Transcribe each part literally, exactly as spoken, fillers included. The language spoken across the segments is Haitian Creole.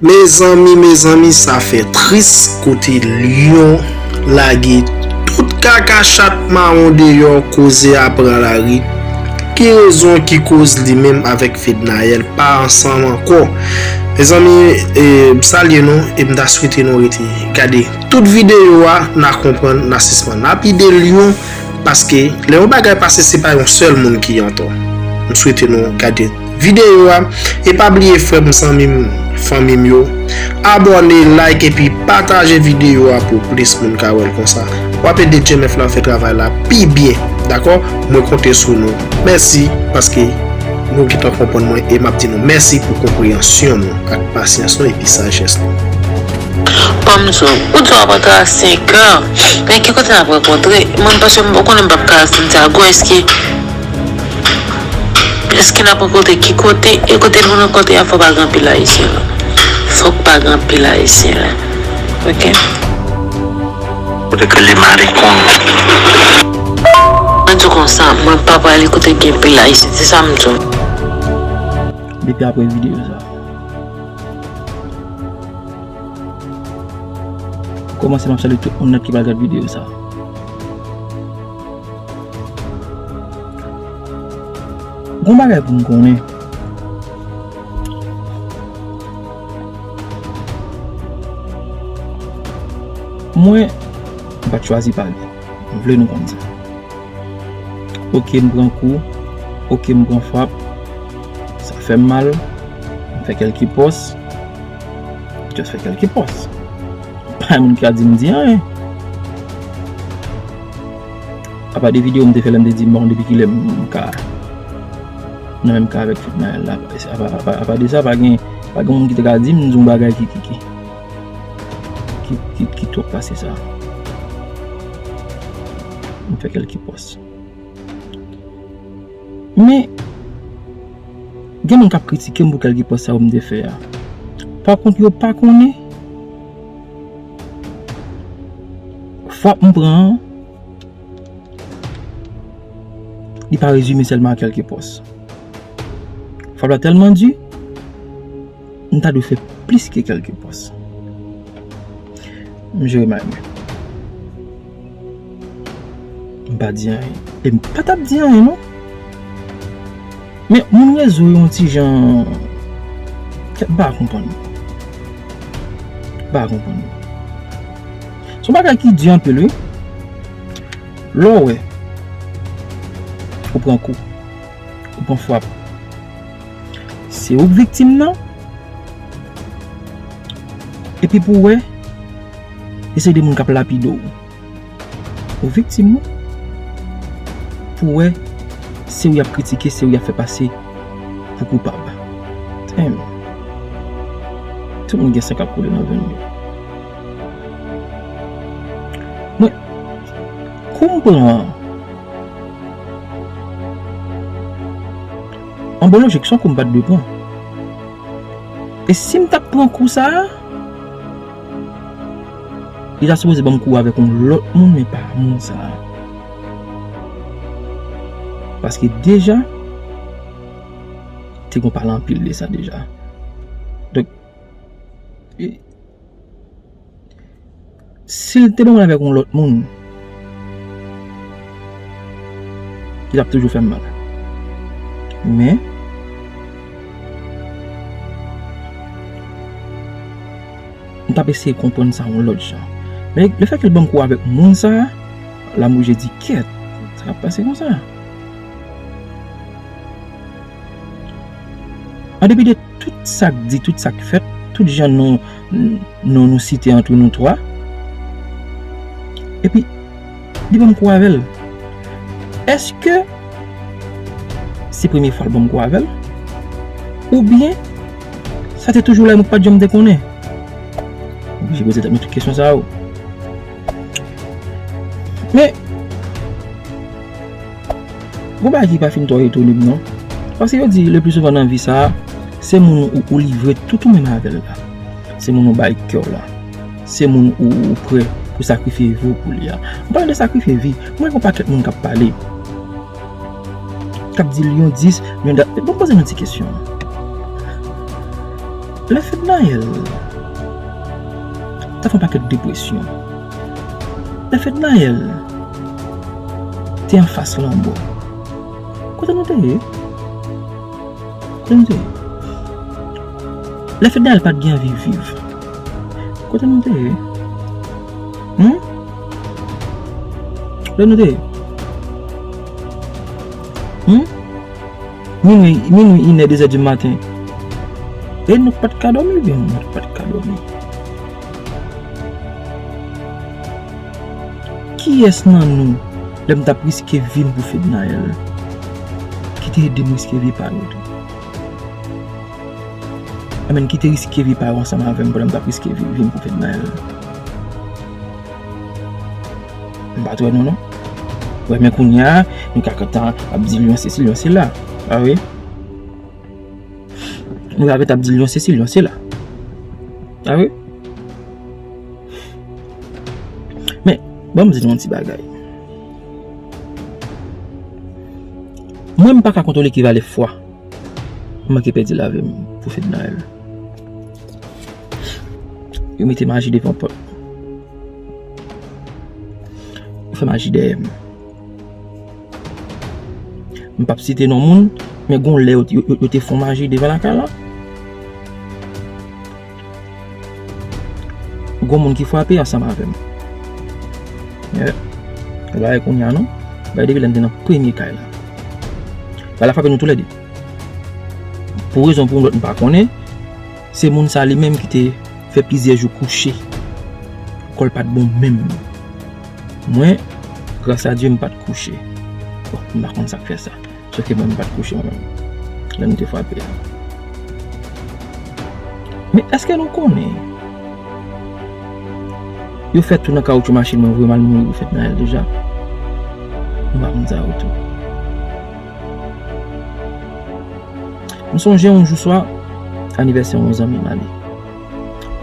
Mezanmi, mezanmi, sa fè tris kote Lyon lage tout kaka chat mawon deyò, koze a pran lari. Ki rezon ki koz li menm avèk Fednaelle pa ansanm ankò? Mezanmi, e, m salye nou e m ta swete nou rete gade tout videyo a, n a konprann, n a sispann lapide Lyon, paske lè yon bagay pase, se pa yon sèl moun ki antò. M swete nou gade videyo a. E pa bliye, frè m, zanmi m, fanmi m yo, abòne, like epi pataje videyo a pou plis moun ka wè l konsa. W ap ede J M F la fè travay la pi byen, dakò? Mwen konte sou nou. Mèsi paske nou gentan konprann mwen e m ap di nou mèsi pou konpreyansyon nou ak pasyans nou epi sajès nou. Pam zo, ou di w ap antre a senk è. Men ki kote n ap rankontre? Mwen, paske m, ou konnen m p ap ka Santiago, èske Èske n ap rankontre ki kote? E kote nou rankontre a, fò pa gen anpil Ayisyen la. Fòk pa gen anpil Ayisyen la. Oke? Kote ke le maricon. Mwen di w konsa, mwen pa prale kote gen anpil Ayisyen. Se sa m di w. Depi apre videyo sa. Kòmanse m ap salye tout moun nèt ki pral gad videyo sa. Gon bagay pou m konnen. Mwen, m pa t chwazi pale. M vle nou konn sa. Oke, m pran kou. Oke, m pran frap. Sa fè m mal. M fè kèlke pòs. Just fè kèlke pòs. Pa gen moun ki ka di m di anyen. Apa de videyo m te fè lè m te di m pa konn depi kilè m ka nan menm ka avèk Fednaelle la. Apa, apa, apa de sa, pa gen, pa gen moun ki te ka di m di yon bagay ki, ki, ki, ki, ki, ki twòp pase sa. M fè kèlke pòs. Men, gen moun k ap kritike m pou kèlke pòs sa yo m te fè a. Pa kont, yo pa konnen frap m pran an, li pa rezime sèlman a kèlke pòs. Frap la tèlman di, m ta dwe fè plis ke kèlke pòs. M jere may mwen. M pa di anyen. E m pa t ap di anyen, non. Men moun rezo yo yon ti jan, kèt, m pa konprann. M pa konprann. Se yon bagay ki di anpil, wi. Lè w wè, ou pran kou, ou pran frap. Se ou k viktim nan. Epi pou w wè, e se de moun k ap lapide w. Ou viktim, wi. Pou w wè, se ou y ap kritike, se ou y ap fè pase pou koupab. Damn. Tout moun gen san k ap koule nan venn yo. Mwen, kou m pran an, an bon lojik, se yon kou m pa t dwe pran. E si m t ap pran kou sa a, li ta sipoze ban m kou avèk yon lòt moun, men pa moun sa a. Paske deja, te gon pale anpil de sa deja. Donk, e, si l te ban mwen avèk yon lòt moun, li t ap toujou fè m mal. Men, m t ap eseye konprann sa yon lòt jan. Men lefètke l ban m kou avèk moun sa a, la m oblije di, kèt, sa k ap pase konsa? An depi de tout sa k di, tout sa k fèt, tout jan nou, nou, nou site antre nou twa, epi li ban m kou avè l. Èske se premye fwa l ban m kou avè l? Oubyen sa te toujou la, mwen pa t janm te konnen? Oblije poze tèt mwen tout kesyon sa yo. Men, gon bagay ki pa fin twò etone m, non. Paske yo di, le pli souvan nan vi sa a, se moun ou, ou livre tout ou menm avè l la. Se moun ou bay kè w la. Se moun ou, ou prè pou sakrifye vi w pou li a. M pale de sakrifye vi. Mwen, gon pakèt moun k ap pale. K ap di Lyon dis, Lyon dat. Bon, poze nou ti kesyon. Lè Fednaelle t ap fè yon pakèt depresyon, lè Fednaelle te anfas lanmò, kote nou te ye? Kote nou te ye? Lè Fednaelle pa t gen anvi viv, kote nou te ye? Hmm? Kote nou te ye? Hmm? Minwi, minwi, inè, dezè di maten. E nou pa t ka dòmi, byen, nou pa t ka dòmi. Kiyès nan nou, lè m t ap riske vi m pou Fednaelle, ki te ede m riske vi pa yo tou? Amèn, ki te riske vi pa yo ansanm avè m pandan m t ap riske vi, vi m pou Fednaelle? M pa t wè nou, non. Wè, men kounye a, nou ka gentan ap di l yon se si, l yon se la. A wi. Nou ka gentan ap di l yon se si, l yon se la. A wi. Men, ban m di nou yon ti bagay. Mwen, m pa ka kontwole ki valè fwa m manke pèdi lavi m pou Fednaelle. Yo mete maji devan pòt. Yo fè maji dèyè m. M p ap site non moun, men gon lè yo, yo, yo, yo te fè maji devan lakay la. Gon moun ki frape ansanm avè m. Yeah. Ou pa wè kounye a non. Bay depi lè n te nan premye kay la. Bay la frape nou toulède. Pou rezon pou yon lòt m pa konnen, se moun sa li menm ki te fè plizyè jou kouche. Kò l pa t bon menm. Mwen, gras a Dye, m pa t kouche. Bon, m pa konn sa k fè sa. Sòf ke mwen, m pa t kouche mwen menm. Lè nou te frape a. Men èske nou konnen yo fè tou nan kawotchou machin mwen, voye m al mouri pou Fednaelle deja? Nou pa konn sa yo tou. M sonje yon jou swa, anivèsè yon zanmi m ale.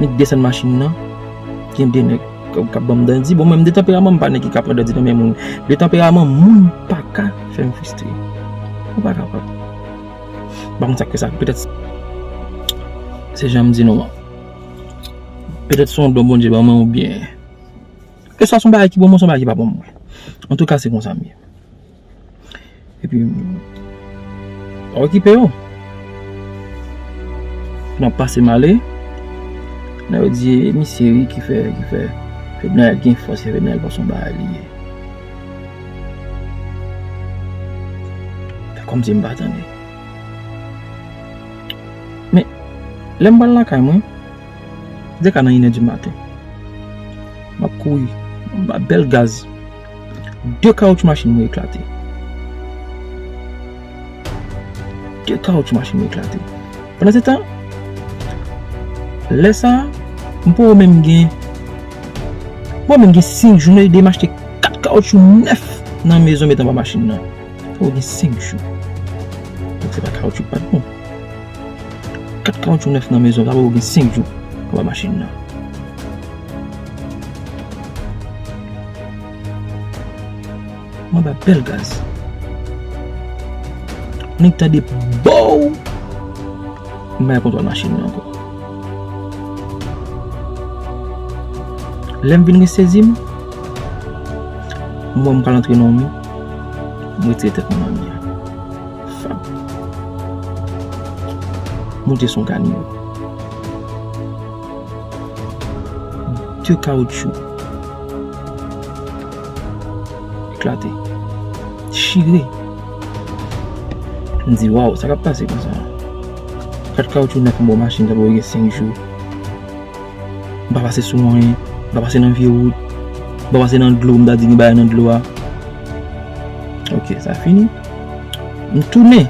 Nik desann machin nan, gen de nèg k ap, k ap ban m dandi. Bon, mwen, m de tanperaman, m pa nèg ki ka pran dandi nan men moun. De tanperaman, moun pa ka fè m fristre. Ou pa kapab. M pa konn sa k fè sa. Petèt se jan m di nou an. Petèt se yon don Bondye ban mwen oubyen. Keswa se yon bagay ki bon mwen, se yon bagay ki pa bon mwen. Antouka, se konsa m ye. Epi, m pa okipe yo. Nan pase m ale, nan yo di, e misye wi ki fè, ki fè Fednaelle gen fòs, ki fè Fednaelle pase yon bagay li ye. Fè kòmsi m pa tande. Men, lè m pral lakay mwen, de ka nan inè di maten. M ap kouri, m ap bèl gaz. De kawotchou machin mwen eklate. De kawotchou machin mwen eklate. Pandan se tan, lè sa, m poko menm gen, m poko menm gen senk jou, nou ede m achte kat kawotchou nèf nan mezon met anba machin nan. Sa poko gen senk jou. Donk se pa kawotchou k pa t bon. Kat kawotchou nèf nan mezon, sa poko gen senk jou anba machin nan. Mwen ba bèl gaz. Nèg tande bow. M pa gen kontwòl machin nan ankò. Lè m vin resezi m, m wè m pral antre nan yon mi, m retire tèt mwen nan mi a. Fab. Moute sou yon kanyo. De kawotchou eklate, chire. M di, waw, sa k ap pase konsa? Kat kawotchou nèf anba machin, sa poko gen senk jou. M pa pase sou anyen, m pa pase nan vye wout, m pa pase nan dlo, m ta di gen bagay nan dlo a. Ok, sa fini. M tounen.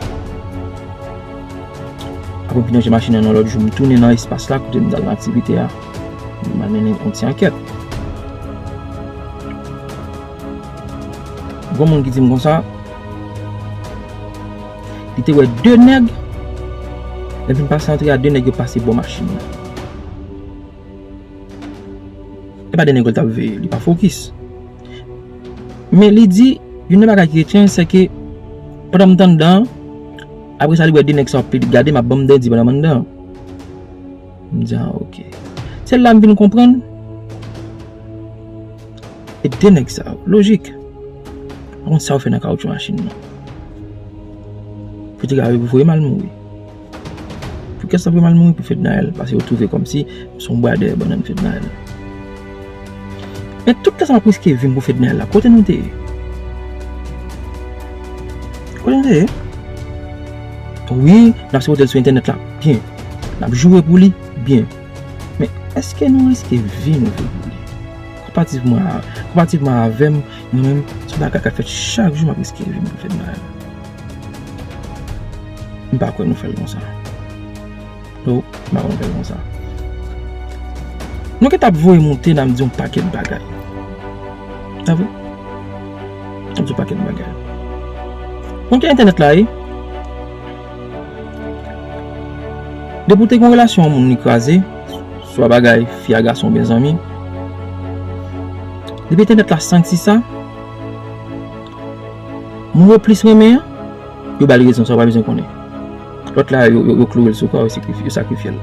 Apre m vin ranje machin nan yon lòt jou, m tounen nan espas la kote m t al nan aktivite a. M al mennen yon ti ankèt. Gon moun ki di m konsa, li te wè de nèg, lè m fin pase antre a, de nèg yo pase bò machin nan. E pa de nèg yo l t ap veye, li pa fokis. Men li di, youn nan bagay ki retyen l, se ke pandan m t anndan an, apre sa li wè de nèg sa yo ap pede gade m, ap ban m dèdi pandan m anndan an. M di, ah, ok. Se la m vin konprann. E de nèg sa yo, lojik. Pa konn sa yo fè nan kawoutchou machin nan. Pou te gade pou voye m al mouri. Pou kès sa voye m al mouri pou Fednaelle, paske yo twouve kòmsi m se yon bwa dèyè bannann Fednaelle. Men tout tan sa m ap riske vi m pou Fednaelle la, kote nou te ye? Kote nou te ye? Wi, n ap sipote l sou entènèt la, byen. N ap joure pou li, byen. Men èske nou riske vi nou vre pou li? Konpativman a, konpativman avè m, mwen menm, se yon bagay k ap fèt chak jou, m ap riske vi m pou Fednaelle. M pa kwè nou fè l konsa. No, m pa kwè nou fè l konsa. Nou gentan ap voye moute, n ap di yon pakèt bagay. Sa vre? N ap di yon pakèt bagay. Moun ki entènèt la, wi. Depi w te gen yon relasyon, yon moun li kraze, swa bagay fi a gason oubyen zanmi. Depi entènèt la santi sa, moun yo plis renmen an, yo ba l rezon san yo pa bezwen konnen. Lòt la, yo, yo, yo kloure l sou kwa, yo sakrifye, yo sakrifye l.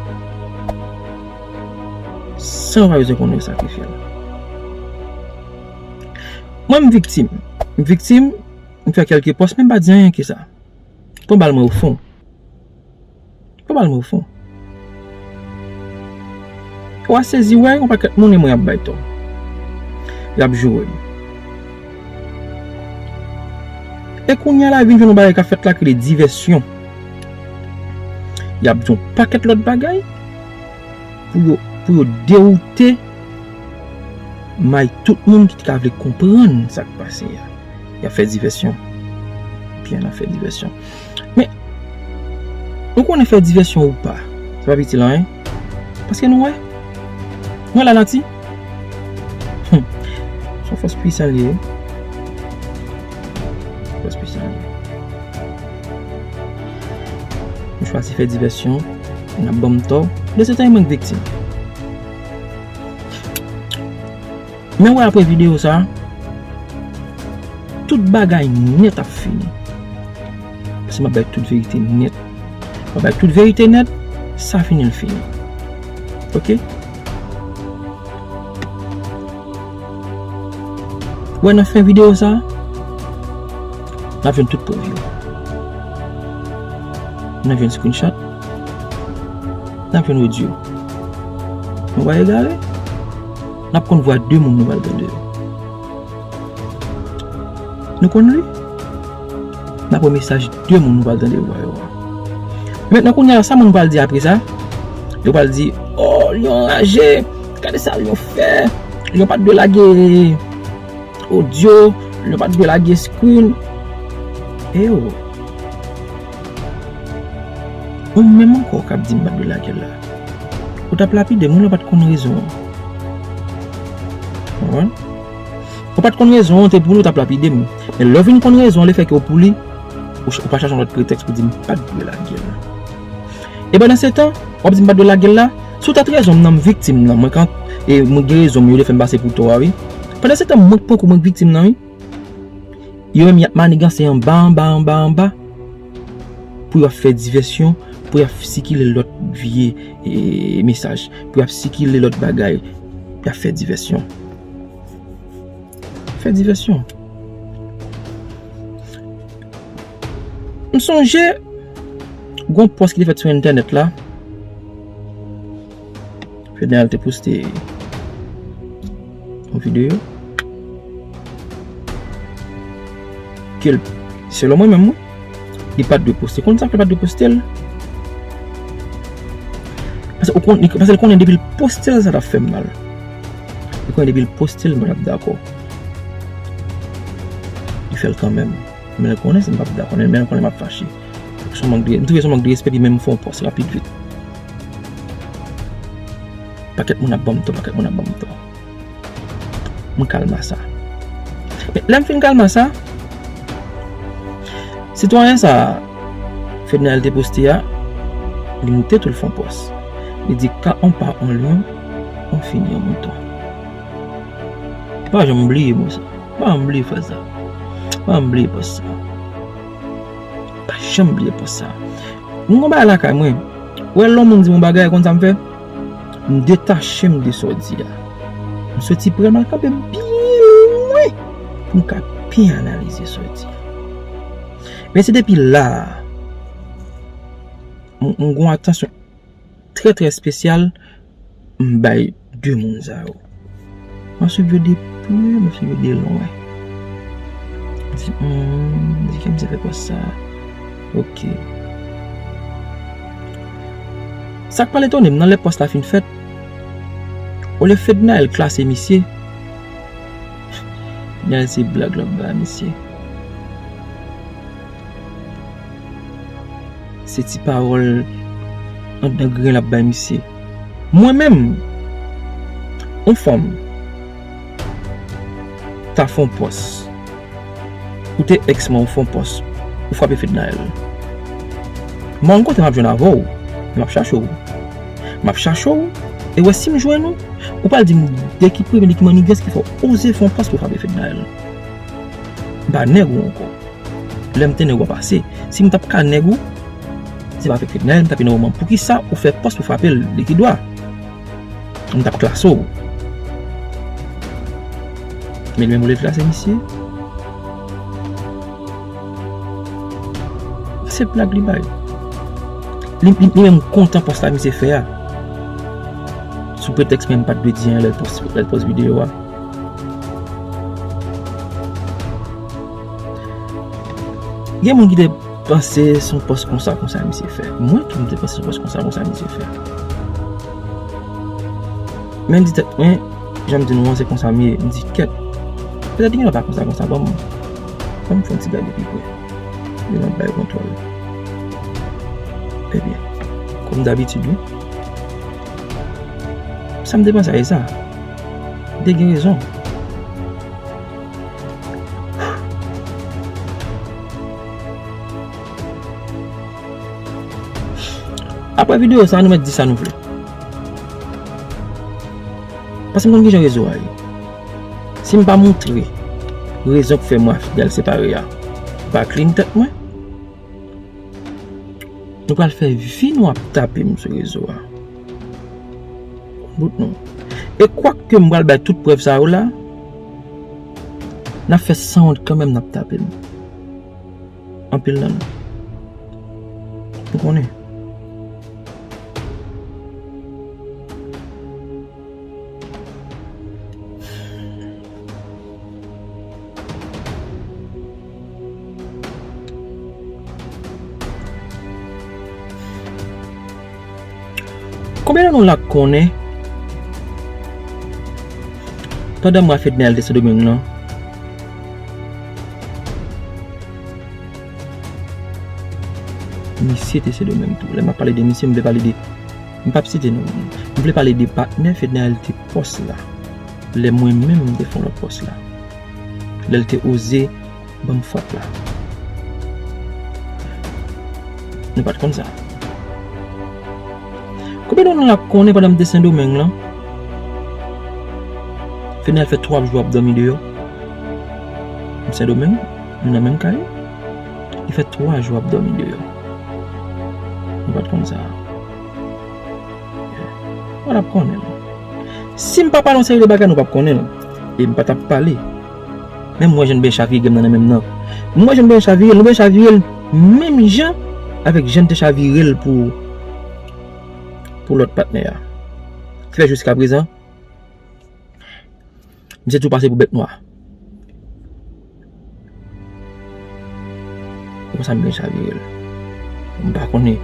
San yo pa bezwen konnen, yo sakrifye l. Mwen, m viktim. M viktim, m fè kèlke pòs, men m pa di anyen ke sa. Pran bal mwen o fon. Pran bal mwen o fon. Ou a sezi wè yon pakèt moun e mwen y ap bay tò. Y ap joure m. E kounye a la vin jwenn yon bagay k ap fèt la ki rele divèsyon. Y ap di yon pakèt lòt bagay pou yo, pou yo dewoute may tout moun ki ta vle konprann sa k pase a. Y ap fè divèsyon. Byen, y ap fè divèsyon. Men, nou konnen fè divèsyon ou pa, se pa piti la, en. Paske nou wè, nou wè lanati. Hmm. Se yon fòs pwisan li ye. Fòs pwisan li ye. Nou chwazi fè divèsyon, n ap ban m tò. De se tan, e mwen k viktim. Men wè apre videyo sa, tout bagay nèt ap fini. Paske m ap bay tout verite nèt. M ap bay tout verite nèt, sa fini l fini. Ok? Wè nan fen videyo sa, n ap jwenn tout prèv yo. N ap jwenn screenshot. N ap jwenn odyo. Nou pa egare. N ap konn vwa de moun nou pral tande yo. Nou konn li. N ap wè mesaj de moun nou pral tande vwa yo a. Mentnan kounye a la, sa moun pral di apre sa? Yo pral di, oh, Lion anraje. Gade sa Lion fè. Lion pa t dwe lage odyo, Lion pa t dwe lage screen. E yo. Ou menm ankò k ap di m pa t dwe lage l la. Ou t ap lapide m, ou pa t konn rezon an. Konprann? Ou pa t konn rezon an, te pou li, ou t ap lapide m. Men lè w vin konn rezon an, lefètke w pou li, ou ch-, ou pa chache yon lòt pretèks pou di m pa t dwe lage l. E pandan se tan, w ap di m pa t dwe lage l la, si w ta t rezon m nan, m viktim nan, mwen kan, e mwen gen rezon m, yo te fè m pase pou tò a, wi. Pandan se tan, mwen k pran kou, mwen k viktim nan, wi. Yo menm y ap maniganse anba, anba, anba, anba. Pou y ap fè divèsyon, pou y ap sikile lòt vye, e, mesaj, pou y ap sikile lòt bagay, y ap fè divèsyon. Fè divèsyon. M sonje, gon pòs ki te fèt sou entènèt la. Fednaelle te poste yon videyo ke l, selon mwen menm, wi, li pa t dwe poste. Konn sa fè l pa t dwe poste l? Paske ou konn, li, paske l konnen depi l poste l, sa t ap fè m mal. Li konnen depi l poste l, mwen t ap dakò. Li fè l kanmenm. Men l konnen si m p ap dakò, men l konnen m ap fache. Se yon mank de, m twouve se yon mank de respè, epi menm fè yon pòs rapid vit. Pakèt moun ap ban m tò, pakèt moun ap ban m tò. Mwen kalma sa. Men lè m fin kalma sa, sitwayen sa, Fednaelle te poste a, li moute tou l fè yon pòs. Li di, quand on part en lion, on finit en mouton. M pa janm bliye mo sa. M pa janm bliye fraz sa. M pa janm bliye pòs sa. M gon bagay lakay mwen. Ou wè lè yon moun di m yon bagay, konn sa m fè? M detache m de sa w di a. M soti pre m al kanpe byen lwen pou m ka byen analize sa w di a. Men se depi la a, m, m gen yon atansyon trè, trè espesyal m bay de moun sa yo. M ap swiv yo de pre, m ap swiv yo de lwen. M di, hmm, m di, kèm se fè pòs sa? Ok. Sa k pral etone m nan, lè pòs la fin fèt, olye Fednaelle klase misye, Fednaelle se blag l ap bay misye. Se ti pawòl anndan grenn l ap bay misye. Mwen menm, yon fanm ta fè yon pòs, ou te èks mwen, ou fè yon pòs, ou frape Fednaelle. M pa konn kote m ap jwenn avè w, men m ap chache w. M ap chache w, e wè si m jwenn ou, ou pral di m de ki premye, de ki mannigans ki fè w oze fè yon pòs pou frape Fednaelle. M pa nèg ou ankò. Lè m te nèg ou a pase. Si m t ap ka nèg ou, se pa avèk Fednaelle m t ap enève w. Poukisa ou fè pòs pou frape l de ki dwa? M t ap klase w. Men li menm olye l klase misye, se blag li bay. Li, li, li menm kontan pòs la misye fè a. Sou pretèks menm m pa t dwe di anyen lè l pòs, lè l pòs videyo a. Gen moun ki te panse se yon pòs konsa, konsa misye fè. Mwen tou, m te panse se yon pòs konsa, konsa misye fè. Men m di tèt mwen, jan m di nou an, se konsa m ye. M di, kèt, petèt li gen dwa pa konsa, konsa, ban m, ban m fè yon ti gade pi pre. Li nan bay kontwòl. Ebyen, kòm dabitid, wi. Sa m te panse a, e sa. M te gen rezon. Apre videyo sa, nou mèt di sa nou vle. Paske m konn kijan rezo a ye. Si m pa montre rezon k fè mwen a Fidel separe a, pa clean tèt mwen, nou pral fè vi nou ap tape m sou rezo a. Bout nou. E kwak ke m pral bay tout prèv sa yo la, n ap fè sanwont kanmenm, n ap tape m. Anpil nan nou. M konnen. Konbyen nan nou la k konnen, pandan mwa Fednaelle te Sendomeng lan, misye te Sendomeng tou. Lè m ap pale de misye, m vle pale de, m p ap site non moun. M vle pale de patnè Fednaelle te pòs la. Lè mwen menm m te fè yon lòt pòs la. Lè l te oze ban m frap la. Nou pa t konn sa. Konbyen nan nou la k konnen pandan m te Sendomeng lan, Fednaelle fè twa jou ap dòmi deyò? M Sendomeng, nou nan menm kay. Li fè twa jou ap dòmi deyò. Nou pa t konn sa. Nou p ap konnen l. Si m pa pale yon seri de bagay, nou p ap konnen l. E m pa t ap pale. Men m wè jan l byen chavire m nan, nan menm nan. M wè jan l byen chavire l, nou byen chavire l menm jan avèk jan l te chavire l pou, pou lòt patnè a. Ki fè jiska prezan, misye tou pase pou bèt nwa. E konsa m byen chavire l. M pa konnen.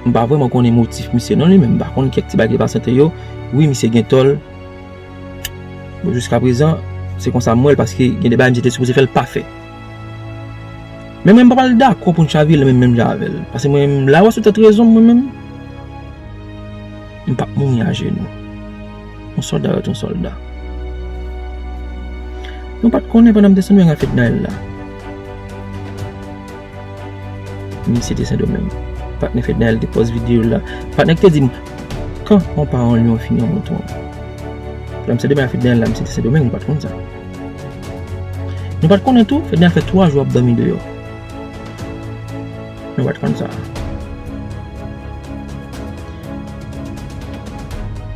M pa vrèman konnen motif misye non li menm. M pa konn kèk ti bagay ki pase ant yo. Wi, misye gen tò l. Bon, jiska prezan, se konsa m wè l, paske gen de bagay misye te sipoze fè l pa fè. Men mwen, m pa pral dakò pou n chavire l menm, menm jan avè l. Paske mwen menm, la w a sou tèt rezon m, mwen menm. M p ap mouri ajenou. Yon sòlda rete yon sòlda. Nou pa t konnen pandan m te Sendomeng a Fednaelle la. Misye te Sendomeng. Patnè Fednaelle te pòs videyo la. Patnè ki te di m, quand on part en lion, on finit en mouton. Lè m Sendomeng a Fednaelle la, misye te Sendomeng, nou pa t konn sa. Nou pa t konnen tou, Fednaelle fè twa jou ap dòmi deyò. Nou pa t konn sa.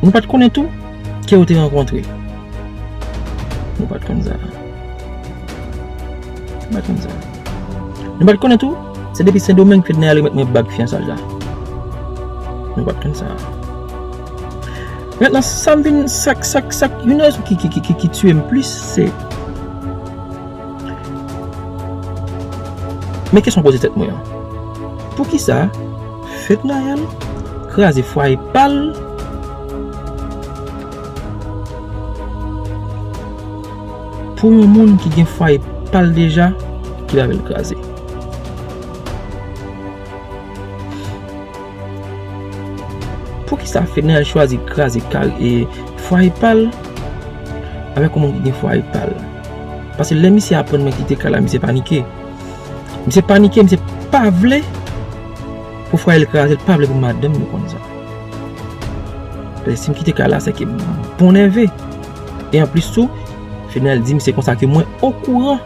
Nou pa t konnen tou ke yo te rankontre. Nou pa t konn sa. Nou pa t konn sa. Nou pa t konnen tou, se depi Sendomeng Fednaelle remèt mwen bag fiyansaj la. Nou pa t konn sa. Mentnan, sa m vin, sa k, sa k, sa k, youn nan rezon ki, ki, ki, ki, ki tiye m plis, se Men kesyon poze tèt mwen an. Poukisa Fednaelle kraze fwaye pa l pou yon moun ki gen fwaye pa l deja ki pa vle l kraze? Poukisa Fednaelle chwazi kraze kay e fwaye pa l avèk yon moun ki gen fwaye pa l? Paske lè misye aprann mwen kite kay la, misye panike. Misye panike, misye pa vle pou fwaye l kraze, l pa vle pou madanm li konn sa. Paske si m kite kay la, se ke m bon nève. E anplis tou, Fednaelle di m se konsa ke mwen okouran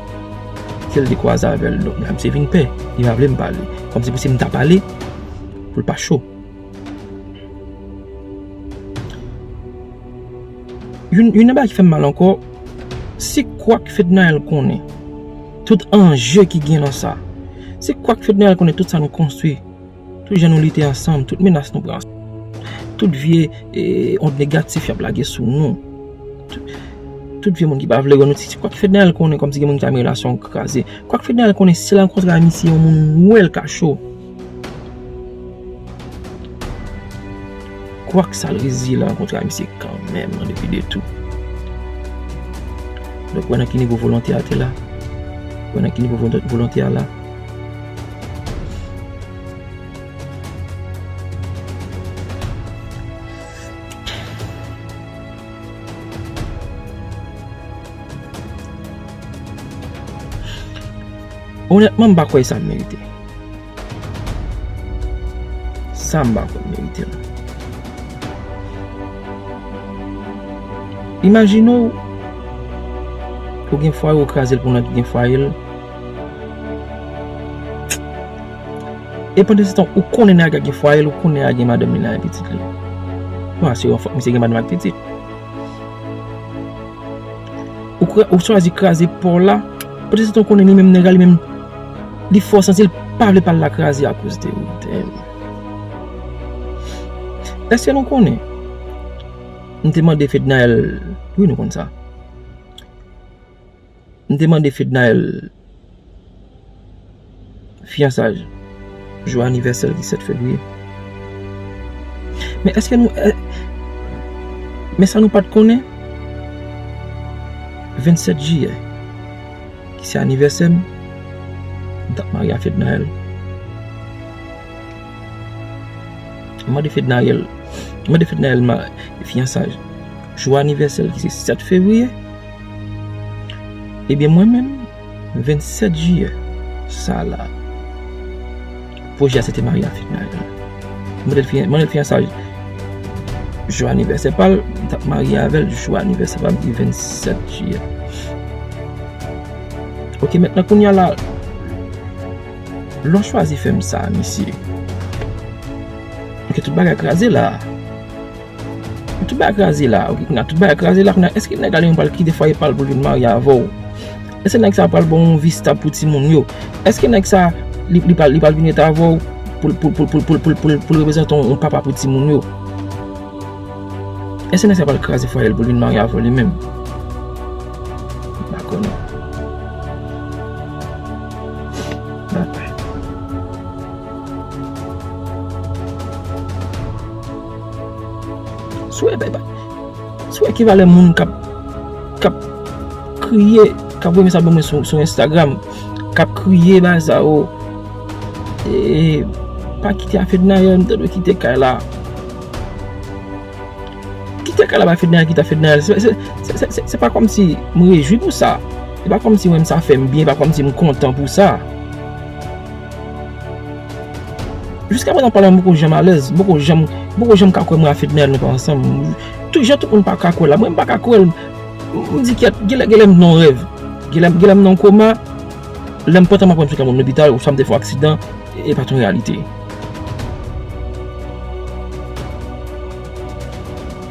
ke l te kwaze avè l. Donk, la misye vin pè. Li pa vle m pale. Kòmsi pou si m ta pale, pou l pa cho. Youn, youn nan bagay ki fè m mal ankò, se kwak Fednaelle konnen. Tout anje ki gen nan sa. Se kwak Fednaelle konnen tout sa nou konstwi. Tout jan nou lite ansanm, tout menas nou pran. Tout vye, eh, ond negatif y ap lage sou nou. Tout, tout vye moun ki pa vle wè nou. Se kwak Fednaelle konnen kòmsi gen moun ki ta renmen relasyon kraze. Kwak Fednaelle konnen si l rankontre a misye, yon moun wè l ka cho. Kwak sa l reziye l rankontre a misye kanmenm nan depi de tou. Donk, wè nan ki nivo volonte a te la. Wè nan ki nivo volon-, volonte a la. Onètman, m pa kwè sa m merite. Sa m pa kwè m merite l. Imajine w, ou gen fwaye w, ou kraze l pou nèg ki gen fwaye l. E pandan se tan, ou konnen nèg la gen fwaye l, ou konnen nèg la gen madanm li la e pitit li. Bon, se yon fòk misye gen madanm ak pitit. Ou kra-, ou chwazi kraze pa w la, pandan se tan ou konnen li menm nèg la, li menm, li fè w santi l pa vle pa l la kraze akoz de ou. Damn. Èske nou konnen? M te mande Fednaelle, wi, nou konn sa. M te mande Fednaelle fiyansaj jou anivèsè l ki sèt fevriye. Men èske nou, è-, men sa nou pa t konnen, vennsèt jiyè, ki se anivèsè m, m t ap marye a Fednaelle. M mande Fednaelle, m mande Fednaelle ma-, fiyansaj jou anivèsè l ki se sèt fevriye. Ebyen, mwen menm, vennsèt jiyè sa la, pwojè a se te marye a Fednaelle. M mande l fiyan-, mande l fiyansaj jou anivèsè pa l, m t ap marye avè l jou anivèsè pa m ki vennsèt jiyè. Oke, mentnan kounye a la, lè w chwazi fè m sa, mesye. Oke, tout bagay kraze la. Tout bagay kraze la, oke, kounye a tout bagay kraze la, kounye a, èske nèg la li menm pral kite fwaye pa l pou l vin marye avè w? Èske nèg sa pral ba w yon vi stab pou timoun yo? Èske nèg sa, li, li pral, li pral vin ret avè w pou, pou, pou l reprezante yon, yon papa pou timoun yo? Èske nèg sa pral kraze fwaye l pou l vin marye avè w li menm? M pa konnen. M pa kwè. Si w wè, si w wè ki valè moun k ap, k ap kriye, k ap voye mesaj ban mwen sou, sou Instagram, k ap kriye bagay sa yo, e, pa kite a Fednaelle, m ta dwe kite kay la. Kite kay la bay Fednaelle, kite a Fednaelle. Se, se, se pa kòmsi m rejwi pou sa. Se pa kòmsi mwen, sa fè m byen, se pa kòmsi m kontan pou sa. Jiska prezan, pale m poko janm alèz, m poko janm, m poko janm ka kwè mwen a Fednaelle nou pa ansanm. Tout jan tout moun pa ka kwè la, mwen m pa ka kwè l. M, m di kèt, genlè, genlè m nan yon rèv. Genlè, genlè m nan yon koma. Lè m pantan m aprann m se yon moun lopital, oswa m te fè yon aksidan, e pa t yon reyalite.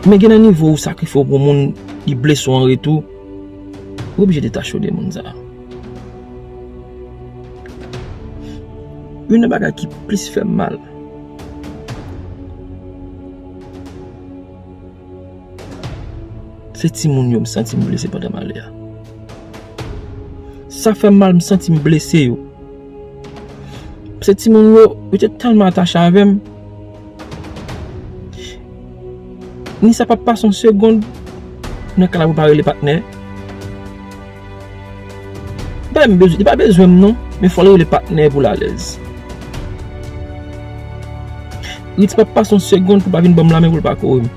Men gen nan nivo ou sakrifye w pou moun, li blese w an retou, ou oblije detache w de moun sa a. Youn nan bagay ki plis fè m mal, se timoun yo m santi m blese pandan m ale a. Sa fè m mal, m santi m blese yo. Paske timoun yo, yo te tèlman atache avè m. Nisa p ap pase yon segonn nan kay la pou l pa rele patnè. Li pa menm bezwen, li pa bezwen m non, men fò l rele patnè pou l alèz. Ritz p ap pase yon segonn pou l pa vin ban m lamen pou l pa kore m.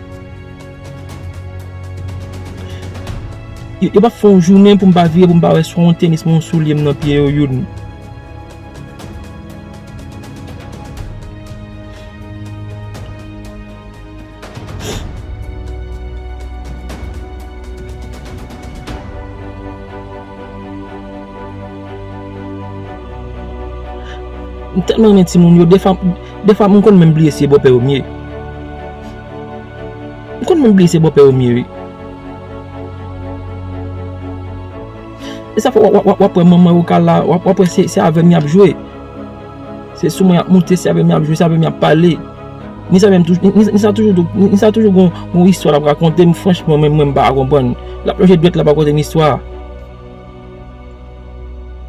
Yo, yo p ap fè yon jounen pou m pa vire, pou m pa wè swa yon tenis, mwen yon soulye m nan pye yo youn. M tèlman renmen timoun yo, defwa, defwa m konn menm bliye si se bòpè yo m ye. M konn menm bliye se bòpè yo m ye, wi. E sa fè w ap, w ap, w ap wè manman yo ka la, w ap, w ap wè se, se avè m y ap jwe. Se sou mwen y ap moute, se avè m y ap jwe, se avè m y ap pale. Nisa menm toujou, Ni-, Ni-, Nisa toujou, Nisa toujou gon, gon istwa l ap rakonte m, franchman, mwen, mwen, m pa ka konprann. L ap lonje dwèt, l ap rakonte m istwa.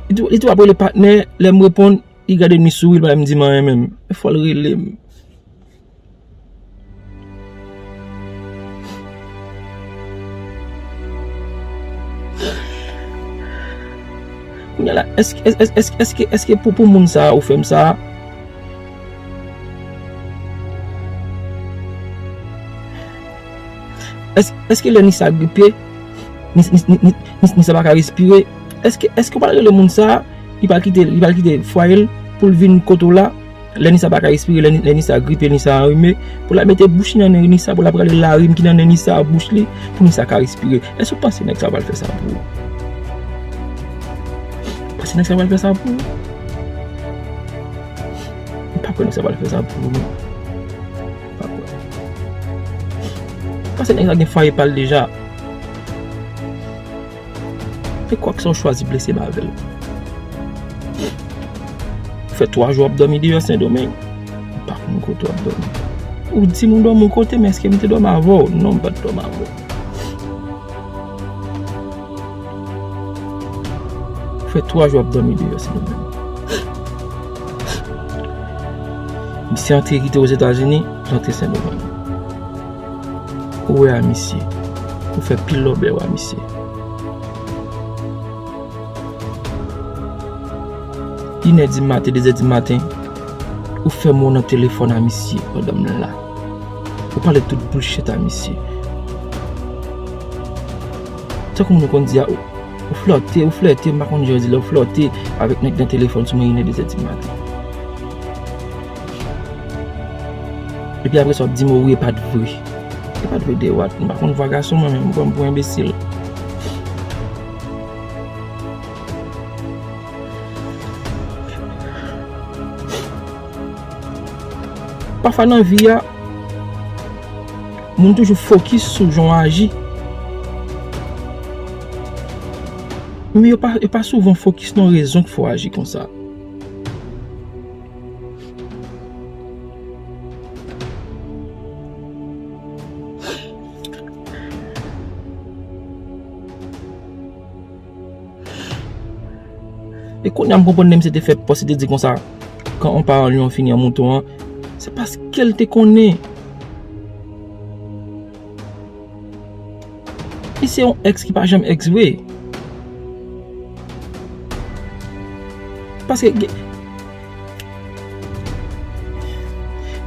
Li tou, li tou ap rele patnè, lè m reponn, li gade m, li souri, li pa menm di m anyen menm. Fò l rele m. Kounye a la, èske, èske, èske, èske, èske pou, pou moun sa a ou fè m sa a? Èske, èske lè Nisa gripe, Nis-, Nis-, Nis-, Nis-, Nis-, Nisa pa ka respire, èske, èske w pral rele moun sa a, li pral kite, li pral kite fwaye l pou l vin kote w la? Lè Nisa pa ka respire, lè, lè Nisa gripe, Nisa anrime, pou l al mete bouch li nan nen Nisa, pou l al rale larim ki nan nen Nisa a bouch li, pou Nisa ka respire. Èske w panse nèg sa a pral fè sa pou ou? Panse nèg sa a pral fè sa pou ou? M pa kwè nèg sa a pral fè sa pou ou, non. M pa kwè. Panse nèg sa a gen fwaye pa l deja. E kwak sa w chwazi blese m avè l. Ou fè twa jou w ap dòmi deyò Sendomeng. M pa konn kote w ap dòmi. Ou di m ou dòmi yon kote, men èske m te dòmi avè w? Non, m pa t dòmi avè w. Ou fè twa jou w ap dòmi deyò Sendomeng. Misye antre kite Ozetazini, l antre Sendomeng. Ou wè a misye. Ou fè pil lòbèy a misye. Inè di maten, dezè di maten, ou fè mo nan telefòn a misye pandan m la. Ou pale tout bullshit a misye. Tankou moun yo konn di a, ou, ou flòte, ou flète, m pa konn jan yo di lè ou flòte avèk nèg nan telefòn sou mwen inè, dezè di maten. Epi apre sa, w ap di m, wi, e pa t vre. E pa t vre de what? M pa konn vwa gason, mwen menm, m pran m pou enbesil. Pafwa nan vi a, moun toujou fokis sou jan w aji. Men yo pa, yo pa souvan fokis nan rezon k fè w aji konsa. E kounye a m konprann lè misye te fè pòs, li te di konsa, quand on parle, on finit en mouton an, se paske l te konnen. Li se yon èks ki pa janm èks vre. Paske gen,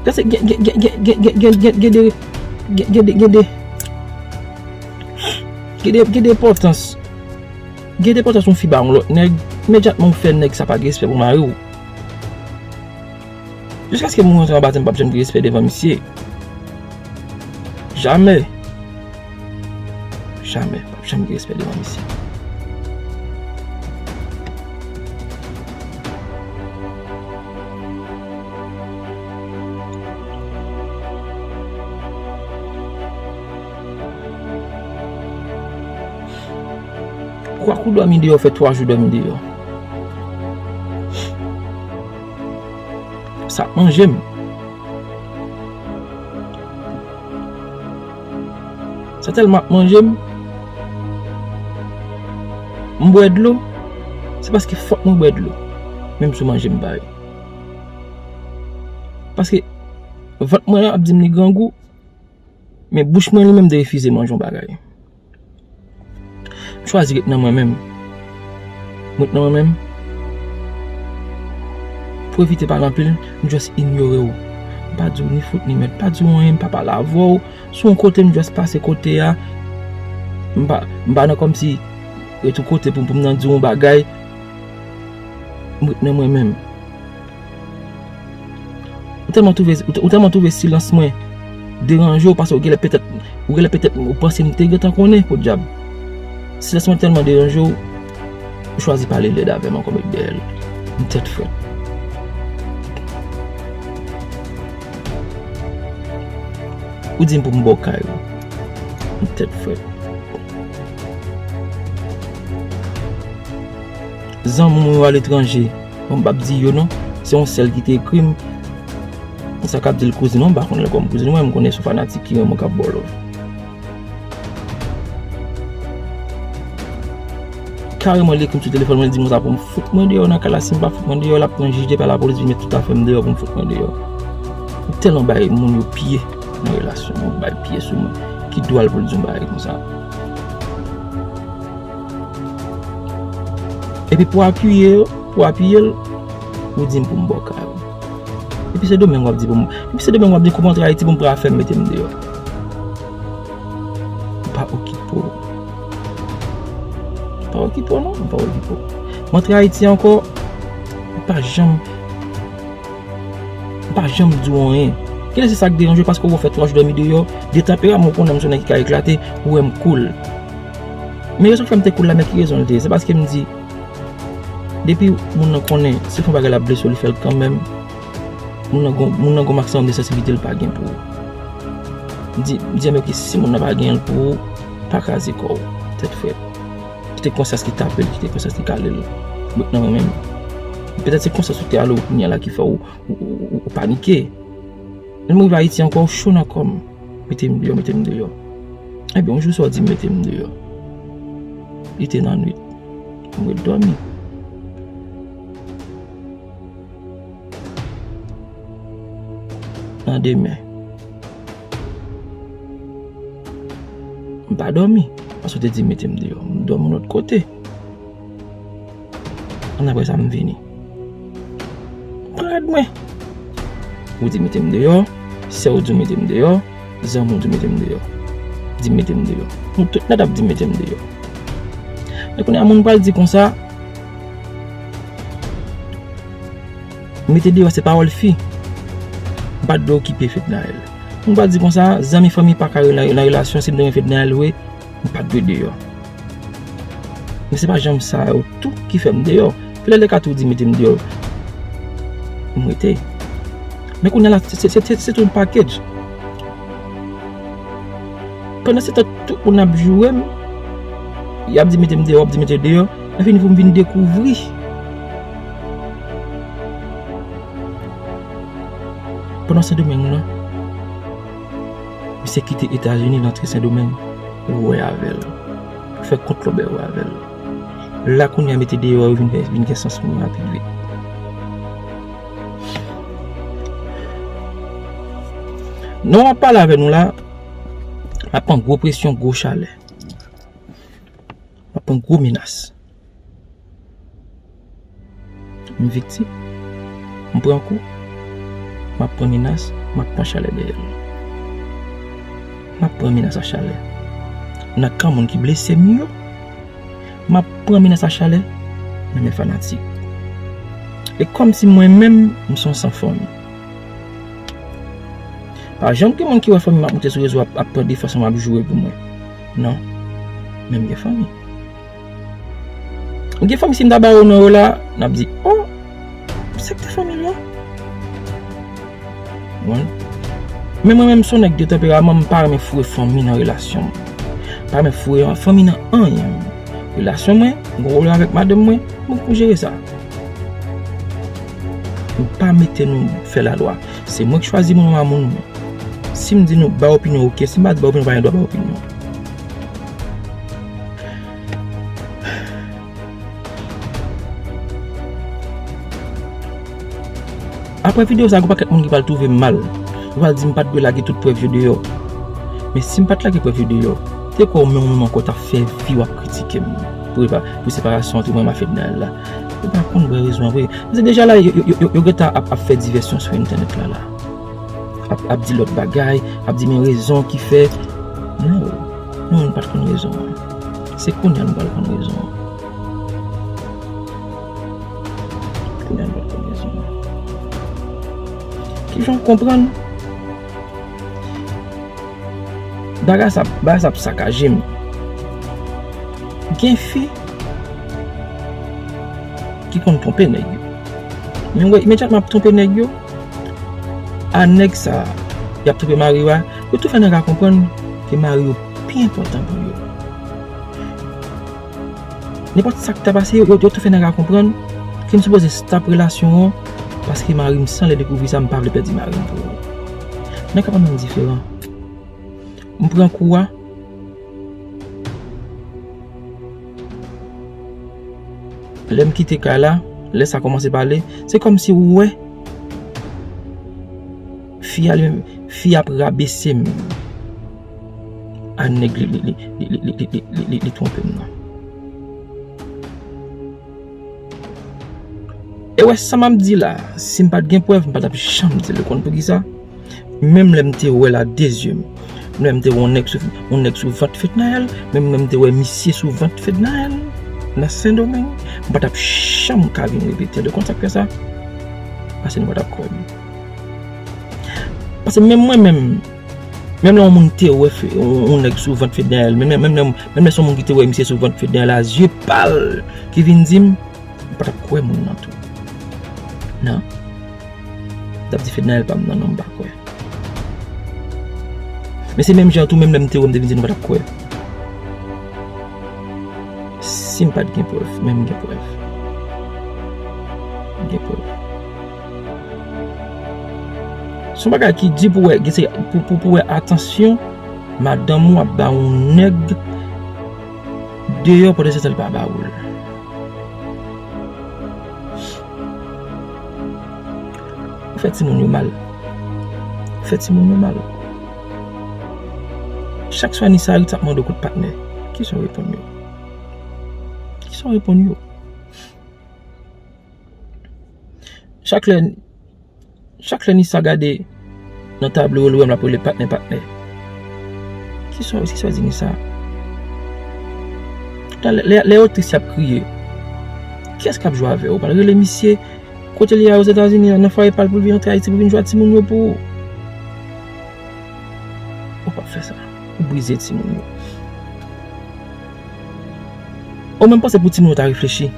paske gen, gen, gen de, gen, gen de, gen de, gen de, gen de enpòtans. Gen de enpòtans yon fi ba yon lòt nèg, imedyatman ou fè nèg sa pa gen respè pou mari w. Jiskaske moun rantre anba tè m, m p ap janm gen respè devan misye. Jamè. Jamè. M p ap janm gen respè devan misye. Chak ou dòmi deyò, fè twa jou dòmi deyò. Sa ap manje m. Sa tèlman ap manje m. M bwè dlo. Se paske fòk mwen bwè dlo. Menm si w manje m bay. Paske vant mwen ap di m li grangou. Men bouch mwen li menm te refize manje yon bagay. M chwazi ret nan mwen menm. M ret nan mwen menm. Pou evite pale anpil, m just inyore w. M pa di w ni fout ni mèd, pa di w anyen, m pa pale avè w. Si w yon kote, m just pase kote a. M pa, m pa nan kòmsi ret yon kote pou, pou m nan di w yon bagay. M ret nan mwen menm. Ou tèlman twouve, ou tèlman twouve silans mwen deranje w, paske ou genlè petèt, ou genlè petèt ou panse m te gentan konnen, podyab. Silans mwen tèlman deranje w, ou chwazi pale lèd avè m ankò, met dèyè l. M tèt frèt. Ou di m pou m ba w kay ou. M tèt frèt. Zanmi mwen yo aletranje. Bon, m p ap di yo non. Se yon sèl ki te ekri m. Sa k ap di l kouzin mwen, m pa konn li kòm kouzin mwen, m konnen se yon fanatik ki renmen w k ap ba w love. Kareman li ekri m sou telefòn mwen, li di m konsa pou m fout mwen deyò nan kay la, si m pa fout mwen deyò, l ap pran jij de pè, lapolis vin met tout afè m deyò pou m fout mwen deyò. M tèlman bay moun yo pye nan relasyon mwen, bay pye sou mwen. Ki dwa l pou l di yon bagay konsa? Epi pou apiye yo, pou apiye l, ou di m pou m ba w kay ou. Epi se Domeng w ap di pou m. Epi se Domeng w ap di kou m antre Ayiti pou m pran afè m mete m deyò. M pa okipe w. M pa okipe w non, m pa okipe w. M antre Ayiti ankò, m pa janm M pa janm di w anyen. Genlè se sa k deranje w, paske w fè twa jou dòmi deyò, de tanperaman w konnen m se yon nèg ki ka eklate, ou wè m cool. Men rezon k fè m te cool la, men ki rezon l te ye? Se paske m di, depi moun nan konnen, si l fè yon bagay l ap blese w, li fè l kanmenm. Moun nan gon, moun nan gon maksimòm de sansibite l pa gen pou ou. M di, m di, men oke, si moun nan pa gen l pou ou, pa kraze kò w, tèt frèt. Kite konsyans ki tape l, kite konsyans ki kale l. Bout nan mwen menm. Petèt se konsyans ou te ale w kounye a la ki fè w ou, ou, ou, ou panike. Lè m rive Ayiti ankò, ou cho nan kò m. Mete m deyò, mete m deyò. Ebyen, yon jou sa w di m mete m deyò. Li te nan nwit. M ret dòmi. Nan demen. M pa dòmi. Paske w te di mete m deyò. M dòmi yon lòt kote. Annapre sa, m vini. Pran rad mwen. Ou di mete m deyò, sè w di w mete m deyò, zanmi w di w mete m deyò. Di mete m deyò. Nou tout nèt ap di mete m deyò. Men kounye a, moun pral di konsa, mete deyò se pawòl fi. M pa t dwe okipe Fednaelle. Moun pral di konsa, zanmi fanmi pa ka nan, nan relasyon, si m te renmen Fednaelle vre, m pa t dwe deyò. Men se pa janm sa yo tou ki fè m deyò. Filè lè ka tou di mete m deyò. M rete. Men kounye a la, se, se, se, se tout package. Pandan se tan, tout moun ap joure m. Y ap di mete m deyò, y ap di mete deyò. Lè fini pou m vin dekouvri. Pandan Sendomeng lan, misye kite Etazini, l antre Sendomeng, ou wè avè l. Ou fè kont lòbèy ou avè l. La kounye a mete deyò yo vin fè, vin gen sans pou mwen rapid vit. Non, m ap pale avè nou la, m ap pran gwo presyon, gwo chalè. M ap pran gwo menas. M viktim. M pran kou. M ap pran menas. M ap pran chalè dèyè l. M ap pran menas a chalè. Nan kan moun ki blese m yo, m ap pran menas a chalè nan men fanatik. E kòmsi mwen menm, m se yon san fanmi. Pa janm gen moun ki wè fanmi m ap moute sou rezo ap, ap pran defans mwen, ap joure pou mwen. Non. Men m gen fanmi. M gen fanmi, si m ta ba yo non yo la, n ap di, "Oh, sa k te fanmi l yo?" Bon. Men mwen menm, se yon nèg de tanperaman, m pa renmen foure fanmi nan relasyon m. M pa renmen foure fanmi nan anyen. relasyon mwen, m gen pwoblèm avèk madanm mwen, mwen k pou jere sa. Nou pa mete nou fè lalwa. Se mwen k chwazi moun, mwen a moun mwen. Si m di nou bay opinyon, oke. Si m pa di bay opinyon, pa gen dwa bay opinyon. Apre videyo sa, gen pakèt moun ki pral twouve m mal. Yo pral di m pa t dwe lage tout prèv yo deyò. Men si m pa t lage prèv yo deyò, te kwè w menm ou menm ankò t ap fè vi w ap kritike m pou, pou separasyon ant mwen ak Fednaelle la. Yo pa konn vrè rezon an vre. Paske deja la, yo, yo, yo, yo gentan ap, ap fè divèsyon sou entènèt la, la. Ap, ap di lòt bagay, ap di men rezon ki fè. Non, non, nou pa t konn rezon an. Se kounye a nou pral konn rezon an. Kounye a nou pral konn rezon an. Kijan w konprann? Bagay sa, bagay sa ap sakaje m. Gen fi ki konn twonpe nèg yo. Men w wè, imedyatman ap twonpe nèg yo, a nèg sa, y ap twonpe mari yo a, yo tou fè nèg la konprann ke mari yo pi enpòtan pou yo. Nenpòt sa k ta pase, yo, yo tou fè nèg la konprann ke m sipoze stop relasyon an, paske mari m, san lè dekouvri sa, m pa vle pèdi mari m pou ou. Nèg ap ann diferan. M pran kou a. Lè m kite kay la, lè sa kòmanse pale, se kòmsi ou wè fi a li menm, fi a ap rabese m a nèg li, li, li twonpe m nan. E wè sa m ap di la, si m pa t gen prèv, m pa t ap janm di l. Ou konn poukisa? Menm lè m te wè l a de zye m, menm lè m te wè yon nèg sou, yon nèg sou vant Fednaelle, menm lè m te wè misye sou vant Fednaelle nan Sendomeng, m pa t ap janm ka vin repete l. Ou konn sa k fè sa? Paske nou pa t ap kwè m. Paske menm mwen menm, menm lè yon moun te wè Fe-, yon, yon nèg sou vant Fednaelle, menm, menm, menm, menm lè se yon moun ki te wè misye sou vant Fednaelle a zye pa l ki vin di m, m pa t ap kwè moun nan tou. Non. T ap di Fednaelle pa m nan, non, m pa kwè. Men se menm jan tou, menm lè m te wè, m te vin di nou pa t ap kwè. Si m pa t gen prèv, men m gen prèv. M gen prèv. Se yon bagay ki di pou wè, gen se, pou, pou, pou wè atansyon madanm ou ap ba yon nèg deyò pandan se tan l pa ba ou l. Ou fè timoun yo mal. Ou fè timoun yo mal. Chak swa Nisa Ritz ap mande w kout patnè. Kisa w reponn yo? Kisa w reponn yo? Chak lè, chak lè Nisa gade nan tablo, li wè m l ap rele patnè, patnè. Kisa, kisa w di Nisa? Lè, lè, lè yo tris, y ap kriye. Kiyès k ap jwe avè w? Ou pral rele misye kote li ye a Ozetazini an, nan fwaye pa l, pou l vin antre Ayiti, pou l vin jwe ak timoun yo pou ou. Ou p ap fè sa. Ou brize timoun yo. Ou menm panse pou timoun yo ta reflechi.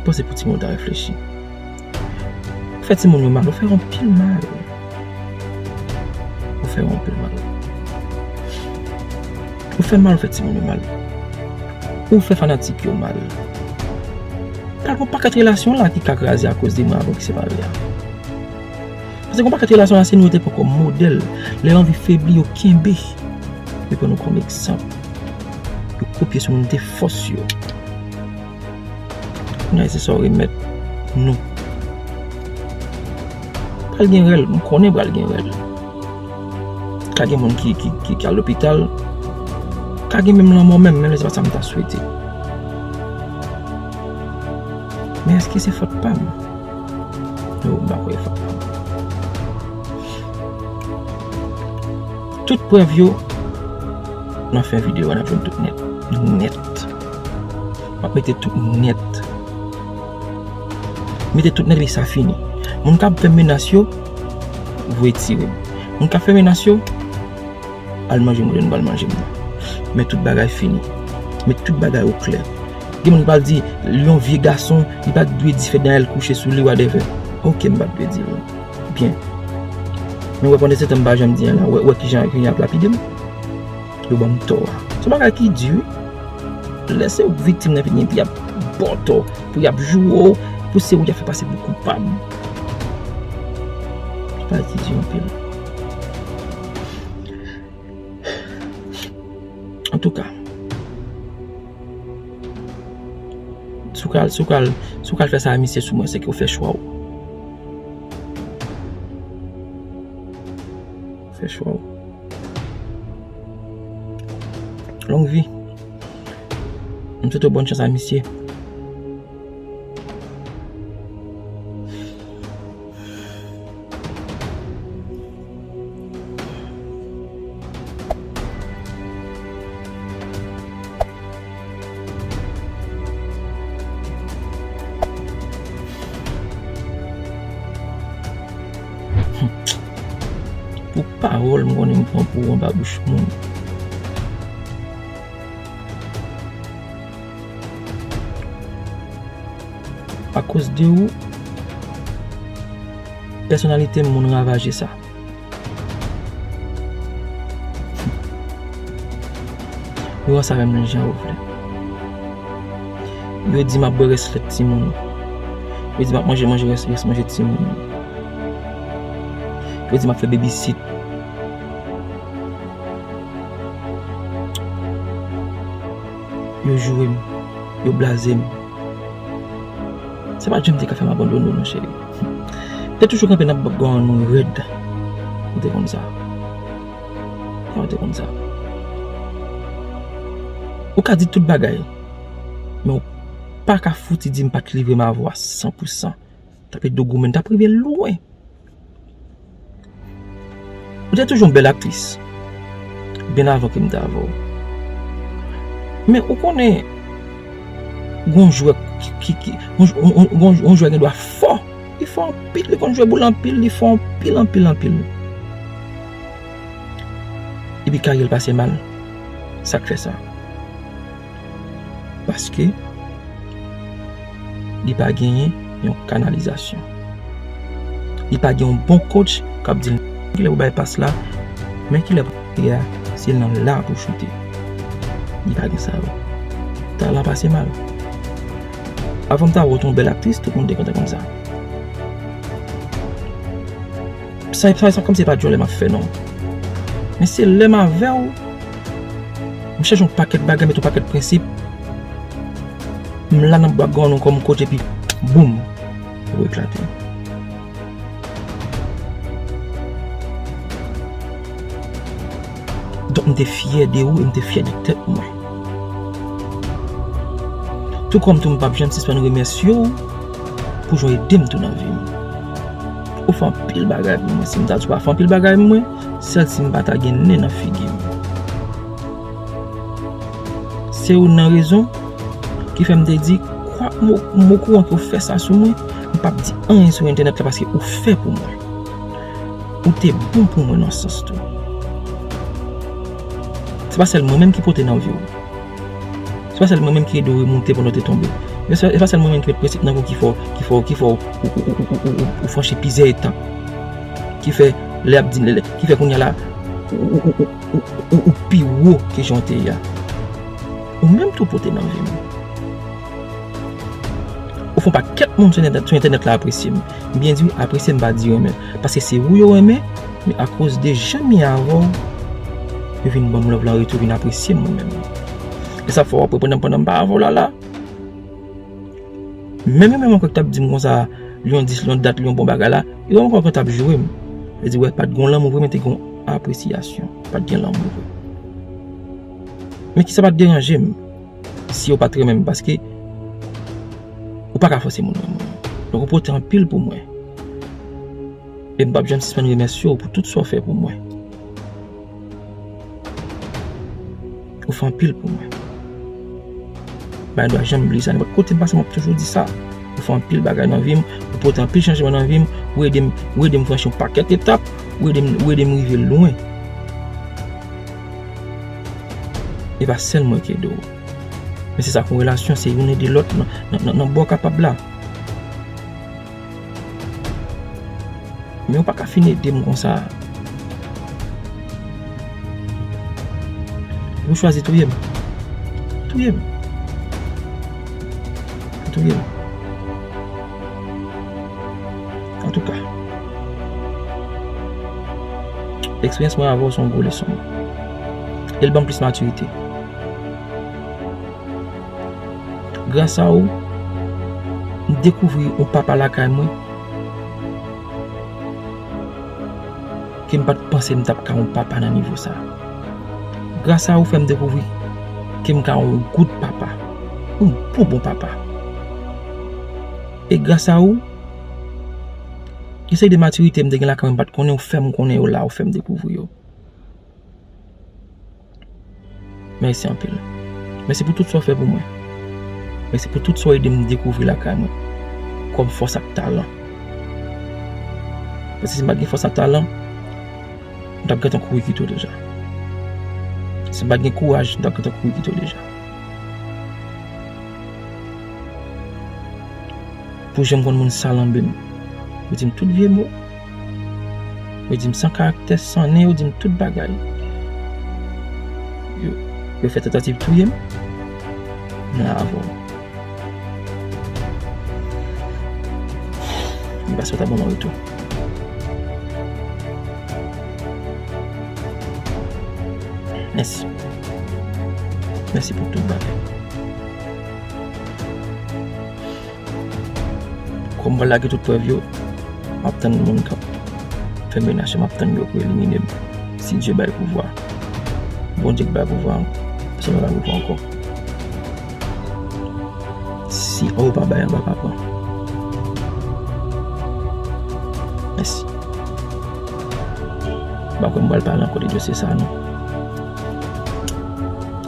Panse pou timoun yo ta reflechi. Ou fè timoun yo mal, ou fè yo anpil mal. Ou fè yo anpil mal. Ou fè mal, ou fè timoun yo mal. Ou fè fanatik yo mal. Pral gen yon pakèt relasyon la ki ka kraze akoz de mwen avè w ki separe a. Paske gen yon pakèt relasyon la, se nou yo te pran kòm modèl. Lè yo anvi febli, yo kenbe. Yo pran nou kòm egzanp. Yo kopye sou nou, nou te fòs yo. Kounye a se sa yo remèt nou. Pral gen rèl, m konnen pral gen rèl. Ka gen moun ki, ki, ki, ki al lopital. Ka gen menm lanmò menm, menm lè se pa sa m ta swete. Men èske se fòt pa m? Non, m pa kwè e fòt pa m. Tout prèv yo, nan fen videyo a, n ap jwenn tout nèt. Nèt. M ap mete tout nèt. Mete tout nèt epi sa fini. Moun k ap fè m menas yo, voye tire m. Moun k ap fè menas yo, al manje m, kote nou pral manje m nan. Men tout bagay fini. Met tout bagay oklè. Gen moun ki pral di, li yon vye gason, li pa t dwe di Fednaelle kouche sou li, whatever. Oke, m pa t dwe di l. Byen. Men wè pandan se tan m pa janm di anyen la, wè, wè kijan, kijan y ap lapide m. Yo ban m tò a. Se yon bagay ki di wi. Lè se ou k viktim nan, epi y ap ba w tò, pou y ap joure w, pou se ou y ap fè pase pou koupab. Se yon bagay ki di anpil. Antouka, si w ka al, si w ka al, si w ka al fè sa a misye sou mwen, se ke w fè chwa w. Fè chwa w. Long vi. M swete w bòn chans a misye. Pou pawòl, m konnen m pran pou anba bouch moun. Akoz de ou, pèsonalite m moun ravaje sa. Yo wè sa menm nan jan yo vle. Yo di m ap bwè rès lèt timoun. Yo di m ap manje, manje rès, rès manje timoun. Yo di m ap fè babysit. Yo joure m. Yo blaze m. Se pa t janm te ka fè m abandone w non, cheri. M te toujou kanpe nan bòkò nou rèd. Ou te konn sa. Ou te konn sa. Ou ka di tout bagay, men ou pa ka fouti di m pa t livre m avè w a san pou san. T ap ede w goumen, t ap rive lwen. Ou te toujou yon bèl aktris. Byen avan ke m te avè w. Men ou konnen, gon jwè ki, ki, ki, gon, gon, gon, gon jwè gen dwa fò. Li fò anpil, li konn jwe boul anpil, li fò anpil, anpil, anpil. Epi karyè l pase mal. Sa k fè sa? Paske li pa genyen yon kanalizasyon. Li pa gen yon bon coach k ap di l, men kilè pou bay pas la, men kilè pou fè a, se nan la pou choute. Li pa gen sa yo. Talan pase mal. Avan m ta wè w te yon bèl aktris, tout moun te kontan konn sa. Sa, sa, sa kòmsi se pa djòlè m ap fè non. Men se lè m avè w, m chanje yon pakèt bagay, met yon pakèt prensip. M la nan bwa grann ou kòm coach epi boum, ou eklate. Donk m te fyè de ou e m te fyè de tèt mwen. Tou kòm tou m p ap janm sispann remèsye w pou jan w ede m tou nan vi m. Ou fè anpil bagay pou mwen. Si m ta di w pa fè anpil bagay pou mwen, sèl si m pa ta gen nen nan figi m. Se youn nan rezon ki fè m te di, kwak m o-, m okouran ke w fè sa sou mwen, m p ap di anyen sou entènèt la paske ou fè pou mwen. Ou te bon pou mwen nan sans tou. Se pa sèl mwen menm ki pote nan vi w. Se pa sèl mwen menm ki ede w remonte pandan w te tonbe. E se, e pa sèl mwen menm ki met prensip nan kou ki fè w, ki fè w, ki fè w, ou, ou franchi plizyè etap. Ki fè, lè y ap di, lè, lè, ki fè kounye a la, ou, ou, ou pi wo ke jan w te ye a. Ou menm tou pote nan vi m. Ou fè yon pakèt moun sou entènèt, sou entènèt la apresye m. M byen di w, apresye m pa di renmen. Paske se ou yo renmen, men akoz de jan m ye avè w, yo vin ban m love la an retou, vin apresye m mwen menm. E sa fè w ap reponn pandan m pa avè w la la. Menm yo menm ankò ki t ap di m konsa, Lion dis, Lion dat, Lion bon bagay la, yo menm ankò ki t ap joure m. Yo di, wè, pa t gen lanmou vre, men te gen apresyasyon. Pa t gen lanmou vre. Men kisa pa t deranje m si yo pa t renmen m, paske ou pa ka fòse moun renmen w. Donk, ou pote anpil pou mwen. E m p ap janm sispann remèsye w pou tout sa w fè pou mwen. Ou fè anpil pou mwen. M pa gen dwa janm bliye sa. Nenpòt kote m pase, m ap toujou di sa. Ou fè anpil bagay nan vi m, ou pote anpil chanjman nan vi m, ou ede m, ou ede m franchi yon pakèt etap, ou ede m, ou ede m rive lwen. E pa sèl mwen ki ede w. Men se sa k yon relasyon, se youn ede lòt nan, nan, nan, nan bò kapab la. Men ou pa ka fin ede m konsa. Ou chwazi touye m. Touye m. Touye m. Antouka, eksperyans mwen avè w se yon gwo leson. E l ban m plis matirite. Gras a ou, m dekouvri yon papa lakay mwen ke m pa t panse m t ap ka yon papa nan nivo sa. Gras a ou fè m dekouvri ke m ka yon goud papa, yon bon bon papa. E gras a ou, yon seri de matirite m te gen lakay mwen m pa t konnen, ou fè m konnen yo la, ou fè m dekouvri yo. Mèsi anpil. Mèsi pou tout sa w fè pou mwen. Mèsi pou tout sa w ede m dekouvri lakay mwen kòm fòs ak talan. Paske si m pa t gen fòs ak talan, m t ap gentan kouri kite w deja. Si m pa t gen kouraj, m t ap gentan kouri kite w deja. Pou jan m konn moun salanbe m. Yo di m tout vye mo. Yo di m san karaktè, san nen, yo di m tout bagay. Yo, yo fè tantativ touye m. M la avè w. Li pa sot ap ban m an retou. Mèsi. Mèsi pou tout bagay. Kòm m pral lage tout prèv yo, m ap tann moun k ap fè menaj, m ap tann yo pou elimine m. Si Dye bay pouvwa, Bondye k bay pouvwa, Senyè bay pouvwa ankò. Si anwo pa bay, anba pa pran. Mèsi. M pa kwè m pral pale ankò de dosye sa a, non.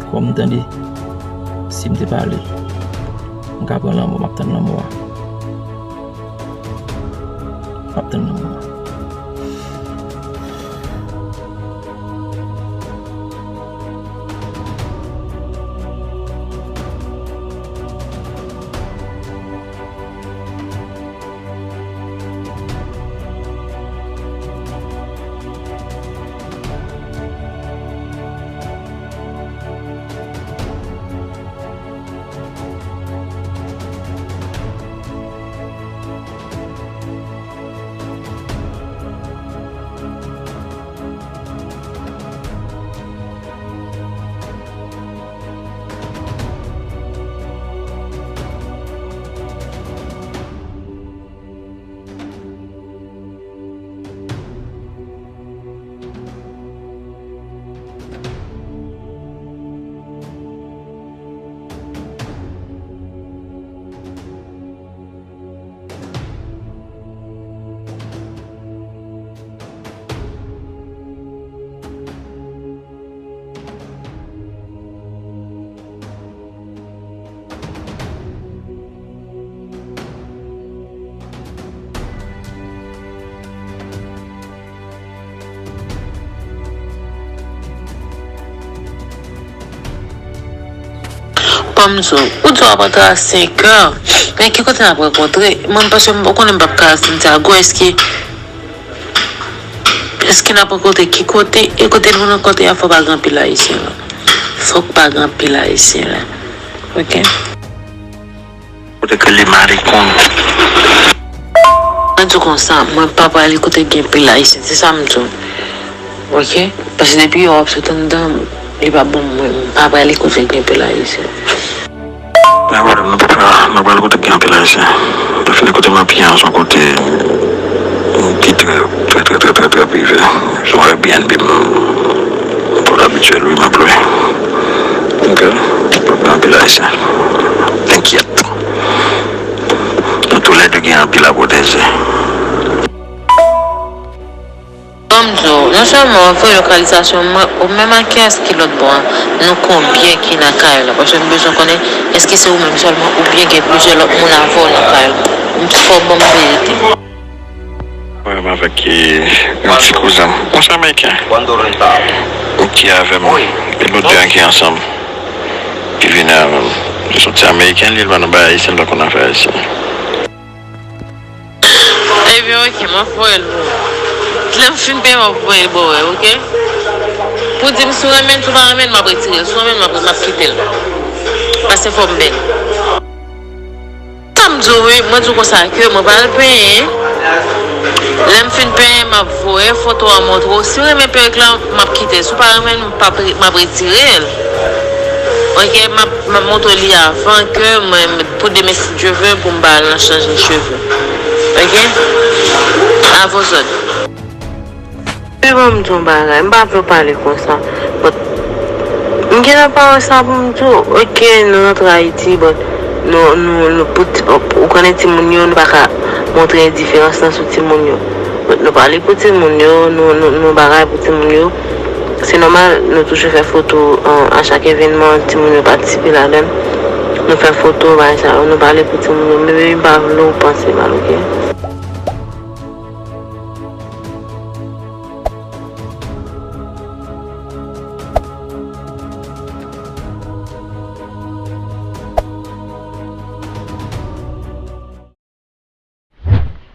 Kòm m tande, si m te pale, m ka pran lanmò, m ap tann lanmò a. M ap tann lanmò a. Ban m di w, ou di w ap antre a senk è. Men ki kote n ap rankontre? Mwen, paske m konnen m p ap ka Santiago, èske, èske n ap rankontre ki kote? E kote nou rankontre a, fò pa gen anpil Ayisyen la. Fòk pa gen anpil Ayisyen la. Oke? Kote ke li marikon. Mwen di w konsa, mwen pa prale kote gen pil Ayisyen, se sa m di w. Oke? Paske depi yè w ap sot anndan, li pa bon, mwen, m pa prale kote gen pil Ayisyen. Pa pwoblèm, nou pa pra-, nou prale kote gen anpil Ayisyen. Defini kote m ap ye an, se yon kote ki trè, trè, trè, trè, trè, trè prive. Se yon Airbnb, m, m twò abitye lwe, m ap lwe. Oke? Gen anpil Ayisyen. Enkyèt. Nou toulède gen anpil a pwoteje. Ban m di w, non sèlman w voye lokalizasyon mwen, ou menm ak kiyès ki lòt bò a, nou konbyen ki nan kay la? Paske m bezwen konnen, èske se ou menm sèlman, oubyen gen plizyè lòt moun avè w nan kay la? M fò w ban m verite. Mwen menm avèk, eh, yon ti kouzen m. Yon ti Ameriken. Ki avè m. E nou de an ki ansanm. Ki vini avè m. Li se yon ti Ameriken, li, li pa nan bagay ayisyen, li pa konn afè ayisyen. Ebyen, oke, m ap voye l pou ou. Lè m fin peye, m ap voye l ba w, oke? Pou di m si w renmen l, si w pa renmen l, m ap retire l. Si w renmen l, m ap, m ap kite l. Paske fò m bèl. Sa m di w, wi, mwen di w konsa ke mwen pral penyen. Lè m fin penyen, m ap voye foto an montre w. Si w renmen perèk la, m ap kite l. Si w pa renmen l, m p ap re-, m ap retire l. Oke, m ap, m ap montre w li avan ke mwen, pou demen, si Dye vle, pou m ba al nan chanje cheve. Oke? A vos òd. Men ban m di yon bagay, m pa vle w pale konsa. But, m gen nan pawòl sa pou m di w, oke, nou rantre Ayiti, but nou, nou, nou, pou ti, ou konnen timoun yo, nou pa ka montre endiférans lan sou timoun yo. But nou pale pou timoun yo, nou, nou, nou bagay pou timoun yo. Se nòmal, nou toujou fè foto, an, a chak evènman, timoun yo patisipe ladan l. Nou fè foto, bagay sa yo, nou pale pou timoun yo, men, men m pa vle w panse mal, oke?